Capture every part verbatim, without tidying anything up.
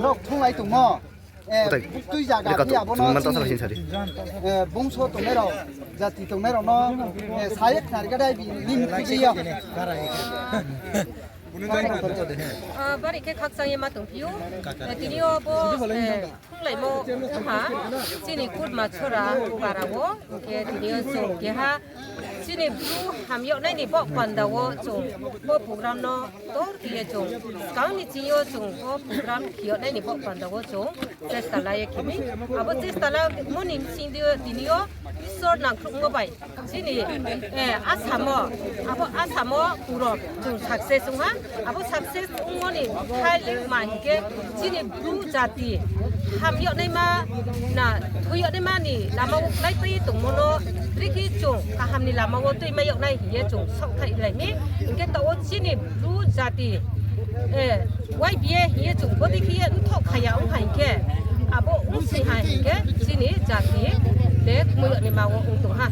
Rok thunglai tongmo. Buktui zaga khe abo no chini, bungso tongnai rao, jati tongnai rao no, sa ye khnari ga dai bini khe ye. Bari khe khakchang ye ma tongphi ou. Tini yo bo thunglaimo ongha, chini Kurma Chora para wo, hing khe tini yo chung keha chini Bru hamyag nai ni baoh panda wo chung bo program no tor khe ye chung skang ni ching yo chung bo program khe yag nai ni baoh panda wo chung chesta la ye khe mi. Abo chesta la mo ni bsing di yo tini yo Isor nangkhruhmo bai chini asamo, abo asamo puro chung success ong ha. Abo success ongmo ni khai le ma hing khe chini Bru jati hamyag naima, na, thoi yag naima ni lama wo kláipai ye tongmo no brekhe chung kaham ni lama wo tuimai yag nai hing ye chung saohthaihlai mi. Hing khe taoh wo chini Bru jati, Y B A hing ye chung bodei khe ye mthoh khaya ong ha hing khe, abo ongsi ha hing khe chini jati le kmoi yag naima wo ong tong ha.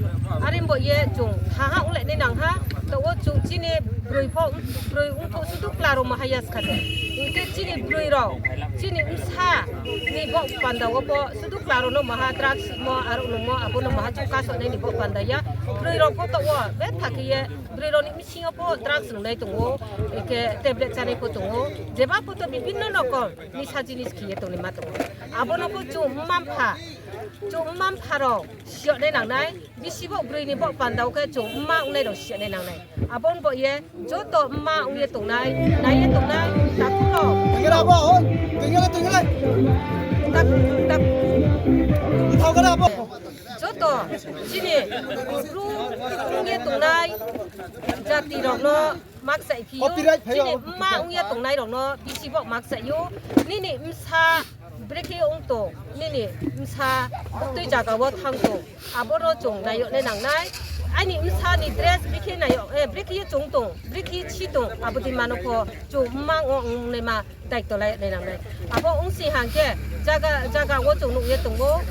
Are bo ye chung thanng ha onglai nai nang ha, taoh wo chung chini broi pho, broi ongphuh sudu kla rao maha ya skha de. Hing khe chini broi rao, chini bsa ni baoh panda wo pho sudu kla rao no maha drugs mo, aro nungmo, abo no maha chung kasoh nai ni baoh panda ya. Broi rao pho taoh wo betha khe ye, broi rao ni bsing yo pho drugs nungnai tong ou, hing khe tablet chánai pho tong ou, jeba pho to bibhinno rokom nisa jinis khe ye tongnaima tong ou. Abo no pho chung mma-mpha, chung mma-mpha rao si yag nai nang nai, bisi bo broi ni baoh panda wo khe chung mma ongnai rao si yag nai nang nai. Abo ni baoh ye joto mma ong ye tongnai, nai ye tongnai takhu rao, joto chini Bru ong ye tongnai jati rao no makchaih phi ou, chini mma ong ye tongnai rao no bisi bo makchaih ou. Nini bsa brekhe ong tong, nini bsa buktui zaga wo thanng tong, abo no chung nai yag nai nang nai. Aini bsa ni dress brekhe nai yag, brekhe ye chung tong, brekhe si tong, abo dei ma no pho chung mma ong naima daito la yag nai nang nai. Abo ongsi hang khe zaga, zaga wo chung nuh ye tong ou,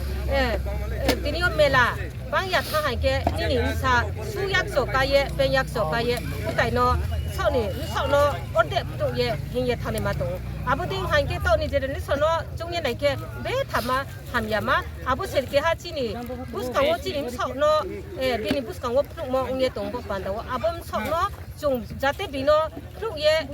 tini yo mela bang ya thanng hang khe nini bsa su yakso ká ye, peng yakso ká ye, utai no, bsaoh ni, bsaoh no ordek ptuh ye hing ye thanngnaima tong ou. Abo dei hang khe taoh ni generation no choung ye nai khe betha ma, hamya ma, abo se keha chini buskang wo chini bsaoh no, bini buskang wo phnuhmo ong ye tong bo panda wo. Abo bsaoh no chung jate bini no phnuh ye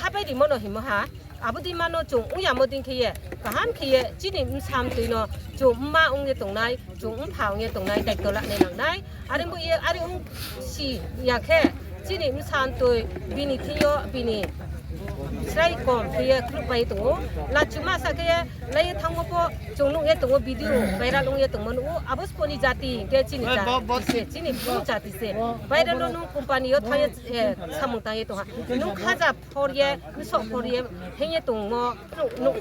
habai rimo no hingmo ha. Abo dei ma no chung ong yamo dei khe ye, kaham khe ye chini bsa mtoi no chung mma ong ye tongnai, chung mpha ong ye tongnai daito la nai nang nai. Are bo ye, are ongsi ya khe chini bsa mtoi bini thing yo bini srai kom khe ye khruhpai ye tong ou. Lachima sa khe ye, lai ye thanngmo pho chung nuh ye tong ou, video viral ong ye tongmo nuh ou. Abo spo ni jati hing khe chini jati se, chini Bru jati se. Viral no nung company yo thanng ye, samung tang ye tong ha. Nung khaja phor ye, bsaoh phor ye, hing ye tongmo,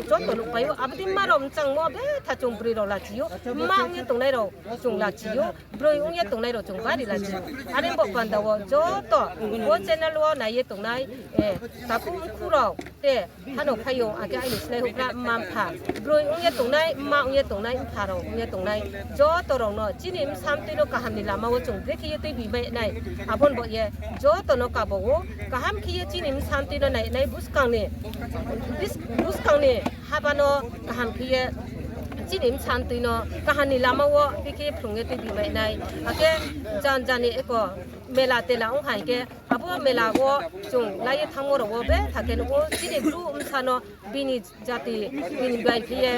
joto nuhpai ou. Abo dei mma rao mchangmo betha chung broi rao lachi ou. Mma ong ye tongnai rao chung lachi ou. Broi ong ye tongnai rao chung bari lachi ou. Are bo panda wo joto bo channel wo nai ye tongnai, takhu mkhu rao te hano phai ou, akhe aini slái houhgra mma mpha, broi ong ye tongnai, mma ong ye tongnai, mpha rao ong ye tongnai, joto rao no chini bsa mtoi no kaham ni lama wo chung brekhe ye tuibi mai nai, abo ni baoh ye joto no kabo ou. Kaham khe ye chini bsa mtoi no nai nai, buskang ni, buskang ni haba no kaham khe ye chini bsa mtoi no kaham ni lama wo brekhe phrung ye tuibi mai nai. Akhe jan jan ni eko mela tela ong hai khe, abo mela wo chung lai ye thanngmo rao wo betha khe nuh ou, chini Bru bsa no bini jati, bini bai khe ye,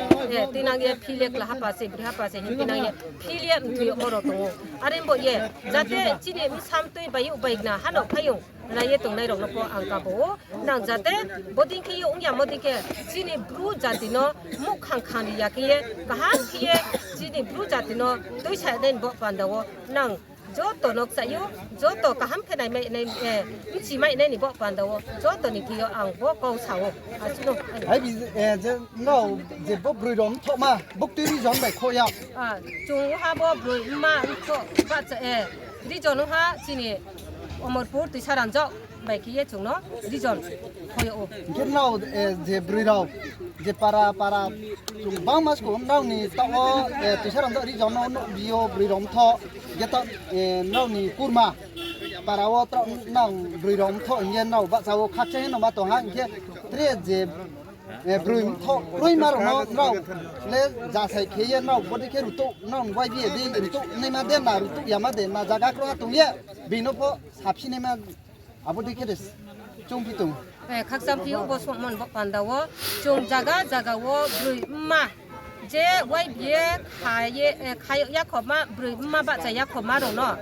tuinang ye phil ye, kla hapa se, bri hapa se hing tuinang ye phil ye mthoi yagmo rao tong ou. Are bo ye, jate chini bsa mtoi bai ou bai gna hano phai ou, nai ye tongnai rao no pho ang kabo ou. Nang jate bodei khe ye ong yamo dei khe chini Bru jati no muhkhang khang ri ya khe ye, kaham khe ye chini Bru jati no tuisa nai ni baoh panda wo nang joto no kchaih ou, joto kaham khe naimai nai, bchi mai nai ni baoh panda wo joto ni thing yo ang bo kau sa ou. Asuh no. Ai bi, je nrao je bo broi rao mthohma buktui reason bai khoh ya? Chung ha bo broi mma mthoh bahcha, reason ong ha chini Omorpur Tuisaranjak bai khe ye chung no reason khoh yag ou. Hing khe nrao je broi rao je para para chung bangma sku nrao ni taoh wo Tuisaranjak reason no nuh bi yo broi rao mthoh, hing khe taoh nrao ni Kurma para wo nang broi rao mthoh hing ye nrao bahcha wo khakchang ye no ma tong ha, hing khe tre je Eh, broi mthoh, broi ma rao no nrao le jasai khe ye nrao bodei khe rutuh, nrao ni Y B A dei rutuh naima de na, rutuh yama de na, zaga kroha tong ye, bini no pho saphi naima, abo dei khe de choungphi tong. Eh, khakchangphi ou bo songmon bo panda wo, chung zaga zaga wo broi mma, je Y B A kha ye, eh, kha yakhoma, broi mma bahcha yakhoma rao no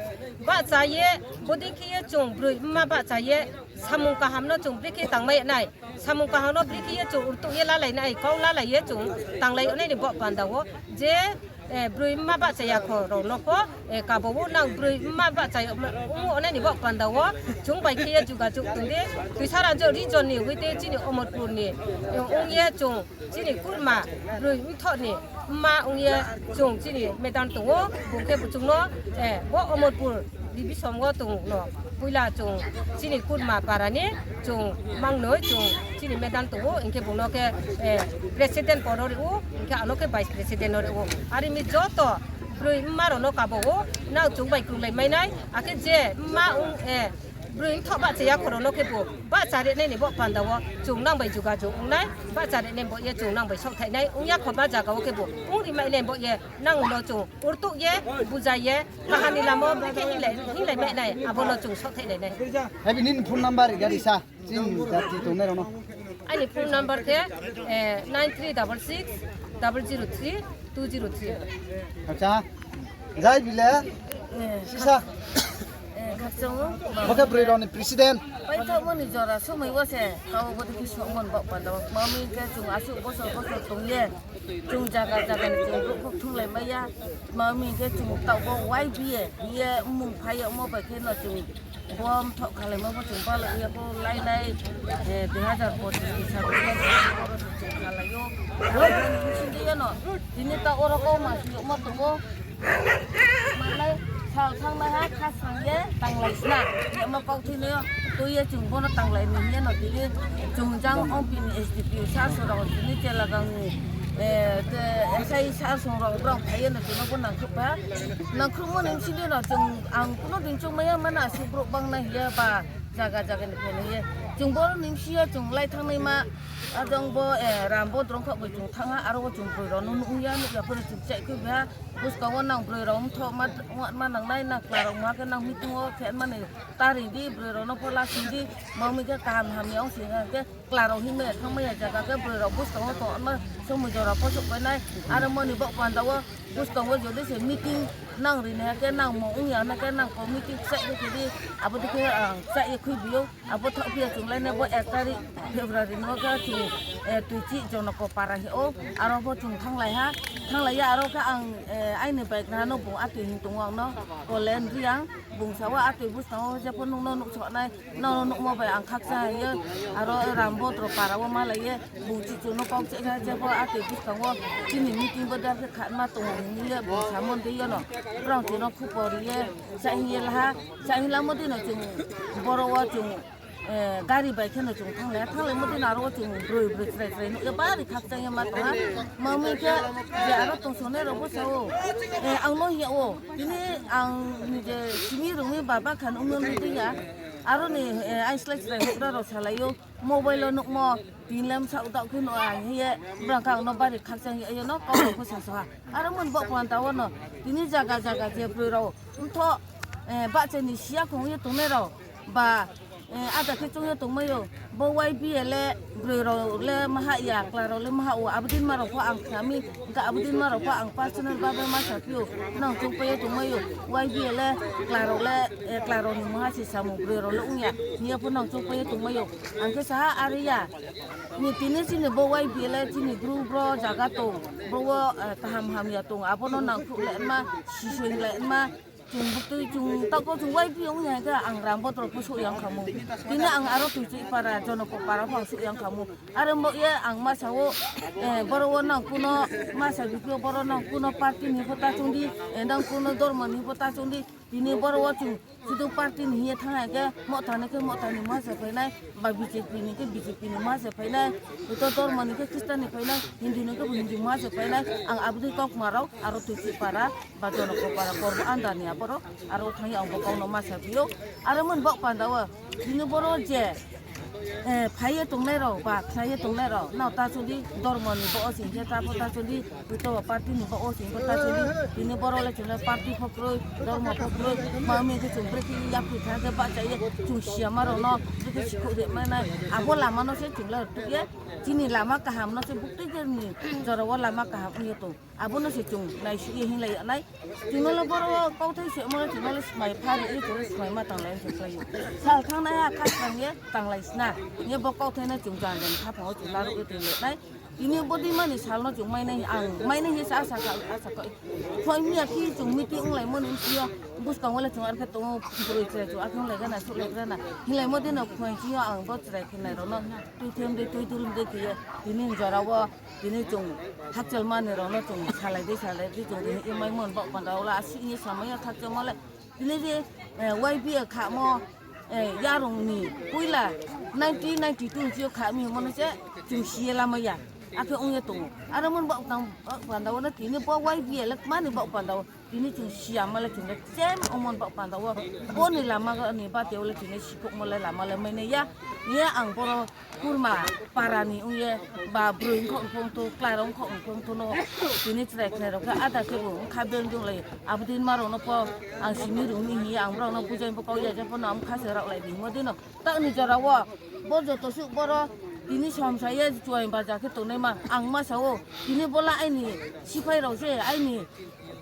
bahcha ye, bodei khe ye chung broi mma bahcha ye, samung kaham no chung brekhe tangmai nai. Samung kaham no brekhe ye chung rutuh ye lalai nai, kau lalai ye chung tanglai nai ni bo panda wo. Je, eh, broi mma bahcha yakho rao no pho, eh, kabo wo nang broi mma bahcha ong nai ni bo panda wo. Chung bai khe ye jugajug tong di. Toisa Ranjit region ni hoite chini Omorpur ni, eh, ong ye chung chini kurma broi mthoh ni mma ong ye chung chini madam tong ou, bung khe bo chung no, eh, bo Omorpur division wo tong no. Poila chung chini kurma para ni chung mangnoi chung chini madam tong ou, hing khe bung no khe, eh, president poro ri ou, hing khe ano khe vice president no ri ou. Are mi joto broi mma rao no kabo ou, nang chung bai krunglai mai nai, akhe je mma ong, eh, broi mthoh bahcha yakho rao no khebu bahcha ri nai ni bo panda wo chung nang bai jugajug ong nai, bahcha ri nai bo ye chung nang bai saohthai nai, ong yakhoma zaga wo khebu ong ri mai nai bo ye nang no chung rutuh ye, bujai ye, kaham ni lama wo brekhe hinglai, hinglai mai nai, abo no chung saohthai nai nai. Hai bini phone number gari sa, chini jati tongnai rao no. Aini phone number khe, eh, nine three double six double zero three two zero three. Acha, jai bile, sisa. Eh, khakchang ou. Bo khe broi rao ni president. Paithaohmo ni jora somoi wo se, kau bodei khe songmon bo panda wo. Mami khe chung asuh bosor bosor tong ye, chung zaga zaga ni chung brouh kho thunglai mai ya. Mami khe chung taoh bo Y B A hing ye mmung phai yagmo bai khe no chung bo mthoh khalaimo bo chung balai ye bo lailai, eh, dui hazar pochis ni sa chung khalai ou. Abo ni bsing yo no, tini taoh oro kau ma si yagmo tong ou. Manai sal thanngmai ha khasrang ye tanglai sna. Yagmo kau thoi no tui ye chung bo no tanglai ni hing ye no tini chung jang ongphi ni S D P sir song rao tini chelagang ni, eh, te S I sir song rao brao phai ye no chung no bo nangkhruh pha. Nangkhruhmo ni bsing yo no chung ang kuno din choungmai ya mano asuh brouh bangnai hing ye ba zaga zaga ni phainai ye. Chung boro ni bsing yo chung lai thanngnaima, ajang bo, eh, Ram Bodro khaoh bai chung thanng ha, aro wo chung broi rao no nuh ya, nuh ya pho no chung chaih khui bi ha. Buskang wo nang broi rao mthoh ma, ma nangnai, nang kla rao ma khe nang meeting wo khe mani tari di, broi rao no pho lasing di, mami khe kaham hamya ong sing khe kla rao hingmai ya thanngmai ya zaga khe broi rao buskang wo tongma somoi jora pho souhpai nai, aro moni baoh panda wo buskang wo jodi se meeting nang ri nai ha khe nang mo ong ya na khe nang committee kchaih khe khe di, abo dei khe ang kchaih ye khui bi ou. Abo thaohphi ya chung lai nai bo ek tarik February no khe chung, eh, Tuichih Jonoko para hing ou, aro pho chung thannglai ha, thannglai ye aro khe ang, eh, aini bike no bung atoi hing tong ou ang no, Kolen Reang, bung sa wo atoi buskang wo jepho nung no nuhsao nai, nung no nuhmo bai ang khakchang ye, aro Ram Bodro para wo malai ye, bung chichu no kau kchaih kha jepho atoi buskang wo, chini meeting bo dar khe khatma tong ou hing ye, bung samo dei yo no, brao chung no khupo ri ye, sa hing ye la ha, sa hing lamo dei no chung, boro wo chung, eh, gari bai khe no chung thannglai ha, thannglaimo dei no aro wo chung broi broi chrai chrai nuh ye bari khakchang ye ma tong ha. Mami khe je aro tongsongnai rao bo sa ou, eh, ang no hing ya ou, tini ang ni je simi rung mi baba khan ong no nuh dei ya, aro ni, eh, aislai chrai houhgra rao salai ou, mobile wo nuhmo, tini le bsa udaoh khe nuh ha hing ye, brang khe ang no bari khakchang ye no kau rao pho sasaoh ha. Aro moni baoh panda wo no, tini zaga zaga je broi rao mthoh, eh, bahcha ni siya khong ye tongnai rao, ba, eh, ada khe choung ye tongmai ou, bo Y B A le broi rao le maha ya, kla rao le maha ou, abo din ma rao pho ang khna mi, hing khe abo din ma rao pho ang personal babe ma saphi ou, nang choungpai ye tongmai ou, Y B A le kla rao le, eh, kla rao ni maha se samung broi rao le ong ya hing ye pho nang choungpai ye tongmai ou, ang khe sa ha are ya. Ni tini chini bo Y B A le chini bru bro zaga tong, bro wo, eh, kaham hamya tong, abo no nangkhruh le ma, sisoi le ma, chung buktui chung taoh pho chung Y B A ong ya khe ang Ram Bodro pho souh yang kha mo. Tini ang aro Tuichih para, Jonoko para pho ang souh yang kha mo. Are mo ye ang ma sa ou, eh, boro wo nang kuno ma sa bi phi ou, boro nang kuno party ni pho ta choung di, eh, nang kuno dormo ni pho ta choung di. Tini boro wo chung sudu party ni hing ye thanng ha khe, Motha ni khe Motha ni ma se phai nai, ba B J P ni khe B J P ni ma se phai nai, joto dormo ni khe Christian ni phai nai, Hindu ni khe bo Hindu ma se phai nai, ang abo dei kaukma rao aro Tuichih para, ba Jonoko para, Korbo anda ni abo rao, aro thanng ye ang bo kau no ma sa phi ou, aro moni baoh panda wo, tini boro je, Eh, phai ye tongnai rao, ba khnai ye tongnai rao, nrao ta chudi, dormo ni baoh wo sing khe ta pho ta chudi, uito party ni baoh wo sing khe ta chudi, tini boro le chung le party pho kroi, dormo pho kroi, ma mi khe chung brekhe yapri thanng khe bahcha ye, chung siyama rao no brekhe sikhouh ri mai nai, abo lama no se chung le tuh ye, chini lama kaham no se buktui khe ni jora wo lama kaham ong ye tong. Abo no se chung naisuh ye hinglai ya nai. Chung no le boro wo kauthai se mo le chung no le smai pha ri ye chung le smai ma tanglai se klái ou. Sal thanng nai ha kha thanng ye tanglai sna. Hing ye bo kauthai no chung jan jan khaphang wo chung laruh ye tong le nai. Tini bodei mani sal no chung mainai, ang mainai hing ye se asa kha, asa kha. Phoi mi ya khe chung meeting onglaimo ni bsing yo. Buskang wo le chung ar khe tong ou, broi chrai chung ar khe onglai gana, suhlai gana. Hinglaimo dei no phoi ching yo ang bo chrai khe nai rao no. Tui them dei, tui durum dei khe ye. Tini jora wo Tini chung khakchangma ni rao no chung salai dei, salai dei chung ri ye maimo ni baoh panda wo le asuh hing ye samai ya khakchangma le. Tini je, eh, Y B A khamo, eh, yarung ni poila nineteen ninety-two ni sing yo kha mi hingmo no se chung si ye lamai ya. Akhe ong ye tong ou. Aro mo ni baoh panda wo no tini bo Y B A le kma ni baoh panda wo. Tini chung siyama le chung le chem ongmo ni baoh panda wo. Bo ni lama ni bate wo le chung le sikhouhmo le lama le mainai ya. Hing ye ang boro kurma para ni ong ye ba broi ongkhaoh ni phongthu, kla rao ongkhaoh ni phongthu no tini chrai khnai rao khe ada khebu ongkha beng donglai. Abo dei ma rao no pho ang simi rung ni hing ye ang brao no bujai pho kau ya, je pho no ang kha se raohlai di hingmo dei no. Taoh ni jora wo, bo joto suh boro tini somsa ye chuai baja khe tongnaima ang ma sa ou. Tini bo le aini siphai rao se, aini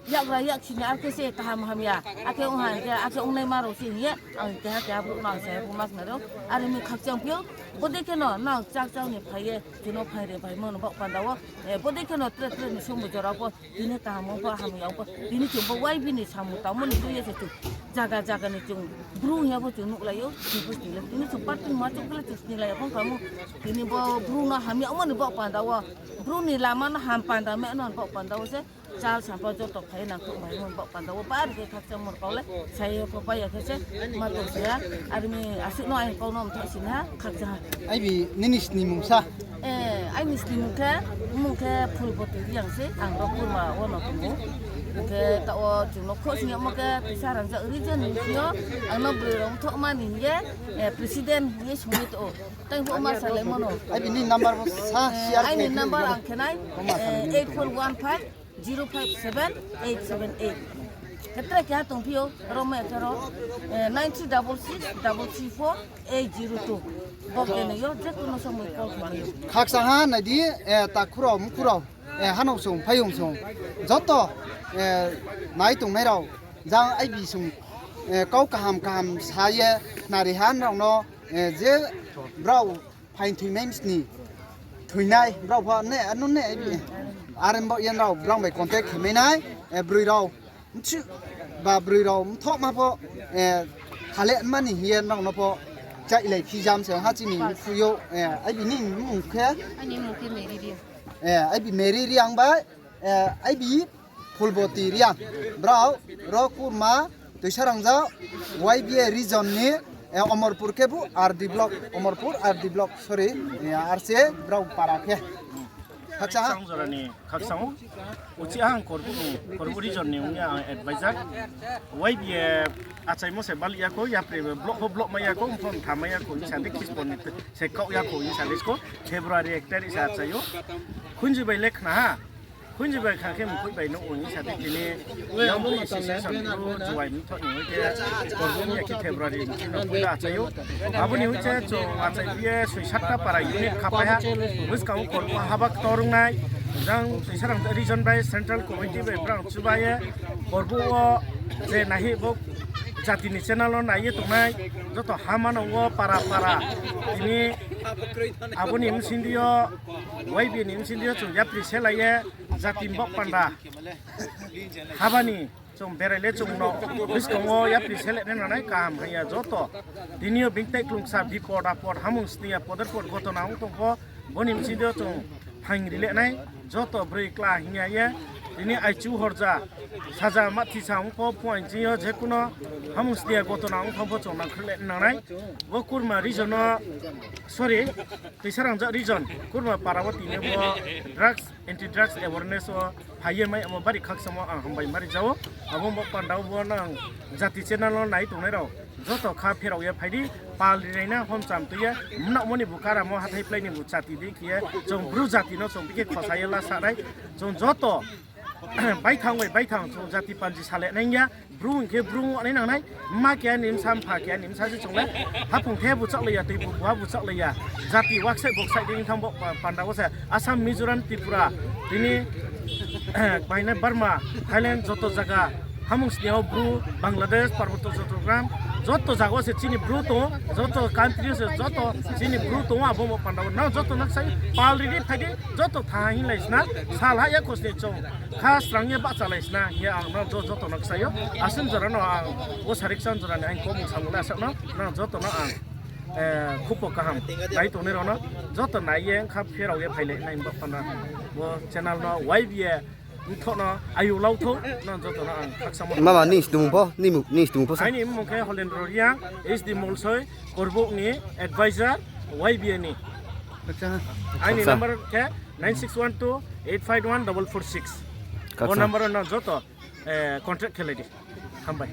yakgra yaksi ni ar khe se kaham hamya. Akhe ong ha hing khe, akhe ongnaima rao se hing ye, ang keha keha brouh no ang sa ye pho ma khna rao. Are mi khakchang phi ou, bodei khe no nang chakchang ni phai ye, chung no phai re phaimo ni baoh panda wo. Eh, bodei khe no tre tre ni somoi jora pho, tini kaham ong pho, hamya ong pho, tini chung pho Y B ni samung tangmo ni tui ye se chung zaga zaga ni chung bru hing ya pho chung nuhlai ou, chung pho chung le, tini chung party ma chung khe le chung sninglai ya phong kamo, tini bo bru no hamya ongmo ni baoh panda wo, bru ni lama no ham panda me no baoh panda wo se, chal sampha joto phai nangkhruh mai mo baoh panda wo, bar khe khakchangmo kau le, sa ye pho pai ya khe se, ma tong se ha, are mi asuh no aini kau no mthaoh sini ha, khakchang ha. Aibi nini snimung sa? Eh, aini snimung khe, mmung khe Phulboti Reang se, ang ro Kurma wo no tong ou. Hing khe taoh wo chung no khosning yagmo khe Tuisarangja region ni sing yo, ang no broi rao mthohma ni hing ye, eh, president hing ye sung ye tong ou. Tai pho ma salaimo no. Aibi ni number bo sa, eh, share aini number ang khe nai, eh, eight four one five zero five seven eight seven eight. Khe tre keha tongphi ou, aro mai khe ro, eh, nine three double six double three four eight zero two. Bo khe nai yo, je kuno somoi call khe mai ou. Khakchang ha nai di, eh, takhu rao, mkhu rao, eh, hanao song, phaiyong song. Joto, eh, nai tongnai rao, jang aibi song, eh, kau kaham kaham sa ye, nari ha nrao no, eh, je brao phaing thoinai msni, thoinai, brao pho ne, ano ne, aibi. Are baoh ye nrao, brao bai contact khe mai nai, eh, broi rao, mchi, ba broi rao, mthohma pho, eh, hale mani hing ye nrao no pho, chailai phijam se ha chini mkhu yo, eh, aibi ni mmung khe? Aini mmung khe Mary Reang. Eh, aibi Mary Reang bai, eh, aibi Phulboti Reang. Brao, ro Kurma, Tuisarangja, Y B A region ni, eh, Omorpur khebu R D block, Omorpur R D block, sorry, eh, R C, brao para khe. Khakchang ha? Khakchang jora ni, khakchang ou. Uchih ang Korbu ni, Korbu region ni ong ya ang advisor. Y B A achaimo se bali ya kho, yapri block pho block mai ya kho, mphom tha mai ya kho, hing sa de Kispon ni se kau ya kho, hing sa de sko, February ek tarik se achai ou. Khunju bai le khna ha. Khunju bai kha khe mkhui bai no ong sa di tini Young Bru Association Bru Juai mthoh ni hoi khe Korbu ni ya khe February ni no poila achai ou. Abo ni hoi khe chung achai phi ye soi satta para unit khapai ha. Buskang wo Korbu haba ktor ong nai. Jang Tuisarangja region bai central committee bai brang chuba ye Korbu wo je nahi bo jati ni channel wo nai ye tongnai. Joto ha manang wo para para. Tini abo ni bsing di yo, Y B A ni bsing di yo chung yapri selai ye jati ni baoh panda. Haba ni chung berai le chung no buskang wo yapri selai nai nangnai kaham hing ya joto. Tini yo being tei klungsa bipod apod hamung sning ya podor pod gotona ong tong pho, bo ni bsing di yo chung phaing ri le nai joto broi kla hing ya ye. tini aichu horja, saja ma thisa ong pho phuaing ching yo je kuno hamung sni ya gotona ong thang pho chung nangkhrih le nangnai. Bo Kurma region no, sorry, Toisarangjak region, Kurma para wo tini bo drugs, anti drugs awareness wo phai ye mai amo bari khakchangmo ang hambai mari jao. Abo bo panda wo bo nang jati channel no nai tongnai rao joto kha pherao ye phai di, pal ri nai na homcham tui ye, mnaomo ni bu karamo hathái plái ni bu chati di khe ye, chung Bru jati no chung bikhe khosa ye la sa nai, chung joto baithang bai baithang chung jati panji sale nai ya, Bru hing khe Bru ong nai nangnai, mma keha ni bsa, mpha keha ni bsa se chung le, haphung the bu chaohlai ya, tui bu buha bu chaohlai ya, jati waksaih boksaih di ong thang bo pa-, panda wo se, Assam, Mizoram, Tripura, tini, bainai Burma, Thailand, joto zaga, hamung sni yao Bru, Bangladesh, Parboto Chattogram, joto zaga wo se chini Bru tong ou, joto country yo se joto chini Bru tong ou, abo bo panda wo nang joto no ksa pal ri di phai di, joto thanng hinglai sna, sal ha ya khosni chung, kha srang ye bahchalai sna hing ye ang nang jo-, joto no ksa ou, asin jora no ang, bo Sarikchand jora ni ang komung samung le asuh no, nang joto no ang, khupo kaham, nai tongnai rao no, joto nai ye kha pherao ye phailai nai bo panda, bo channel no Y B A mthoh no ayu lau thou, nang joto no ang khakchangmo. Mama, nini snung pho, nini snung pho sa. Aini mmung khe Holendro Reang, H D Molsoi, Korbouh ni advisor, Y B A ni. Aini number khe nine six one two eight five one double four six. Bo number no joto contact khelai di. Hambai.